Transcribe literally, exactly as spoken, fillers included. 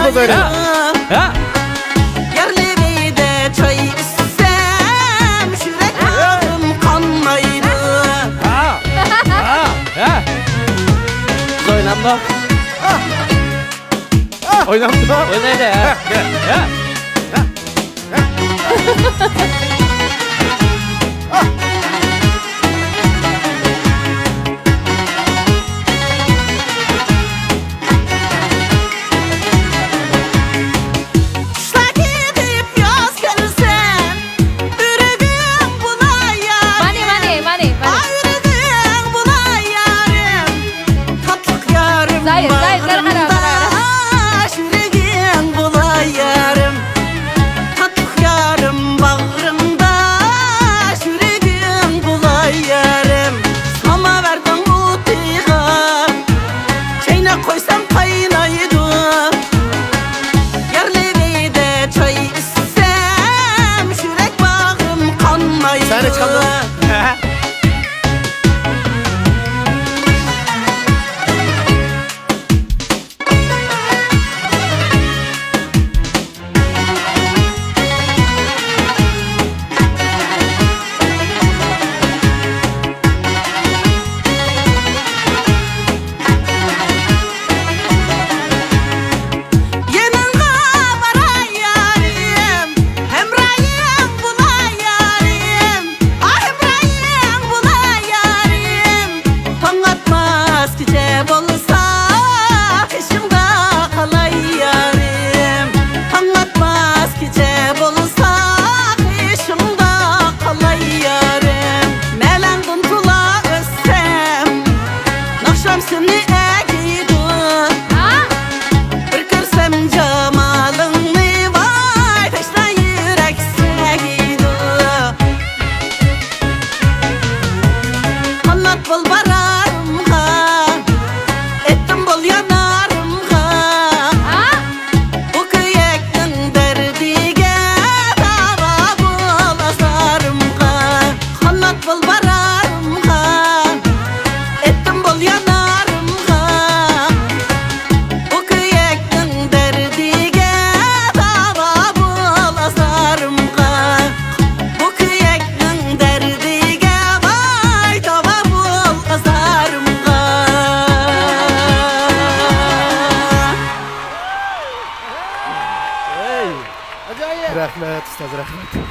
ھە؟ ھە؟ يەرلىرىدە چاي ئىچسەم، يۈرەك ئاغرىم قانمايدۇ. ھە؟ ھە؟ ھە؟ بىز ئوينامدۇق؟ ئوينامدۇق؟ ئوينايلى، ھە؟ ھە؟ ھە؟ قىشلار كېتىپ ياز كەلسە، يۈرىكىڭ بۇلايار. مانى، مانى، مانى، مانى. ئا، يۈرىكىڭ بۇلايارىم. تاتلىق يارىم زاھىر، زاھىر، قارا، قارا، قارا، قارا. باغرىمدا، يۈرىكىڭ بۇلايارىم. تاتلىق يارىم باغرىمدا، يۈرىكىڭ بۇلايارىم. ساماۋەردىڭ ئوتىغا چايناپ قويسام قاينايدۇ. يەرلىرىدە چاي ئىچسەم، يۈرەك باغرىم قانمايدۇ. سەھنە چىقامدۇ؟ يېنىڭغا باراي يارىم، ھەمراھىڭ بولاي يارىم، ئا، ھەمراھىڭ بولاي يارىم. تاڭ ئاتماس كېچە بولسا، قېشىڭدا قالاي يارىم. تاڭ ئاتماس كېچە بولسا، قېشىڭدا قالاي يارىم. نەلەڭدىن تولا ئۆتسەم، ناخشام سېنى ئەگىيدۇ. بىر كۆرسەم جامالىڭنى، ۋاي، تەشنا يۈرەك سەگىيدۇ. قانات بول بارارىمغا، ئېتىم بول يانارىمغا. بۇ كۆيەكنىڭ دەردىگە داۋا بول ئازارىمغا. قانات بول بارارىمغا، ئېتىم بول يانارىمغا. بۇ كۆيەكنىڭ دەردىگە داۋا بول ئازارىمغا. بۇ كۆيەكنىڭ دەردىگە ۋاي داۋا بول ئازارىمغا. رەھمەت، ئۇستاز، رەھمەت.